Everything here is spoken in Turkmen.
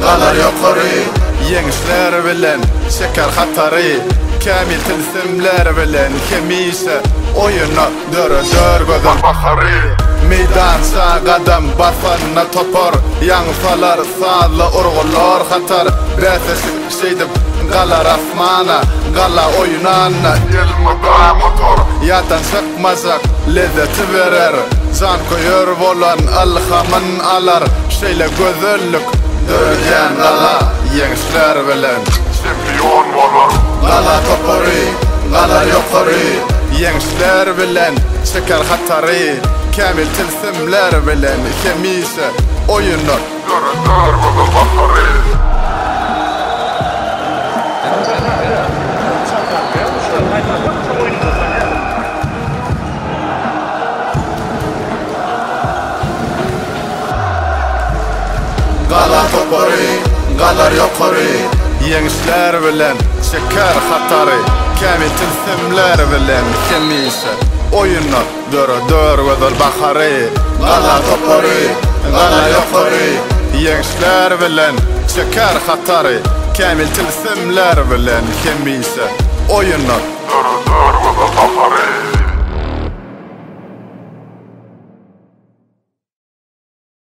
galar ýokary. Ýeňişler bilen çeker hatary. Kämil tilsimler bilen hemişe oýuna döreder gözel bahary. Meýdança gadam basanda topar, ýaň salar sazly urgular hatar. Bäsleşik şeýdip galar asmana, gala oýnanda elmydama tor. Ýatdan çykmajak lezzeti berer, janköýer bolan ylhamyn alar. Şeýle gözellik döredýän gala ýeňişler bilen. Çempion bolar. Gala topary galar ýokary. Ýeňişler bilen çeker hatary. Kämil tilsimler bilen hemişe oýuna. Döreder gözel bahary. Gala topary galar ýokary. Ýeňişler bilen çeker hatary. Kämil tilsimler bilen hemişe oýuna döreder gözel bahary. Gala topary galar ýokary. Ýeňişler bilen çeker hatary. Kämil tilsimler bilen hemişe oýuna döreder gözel bahary.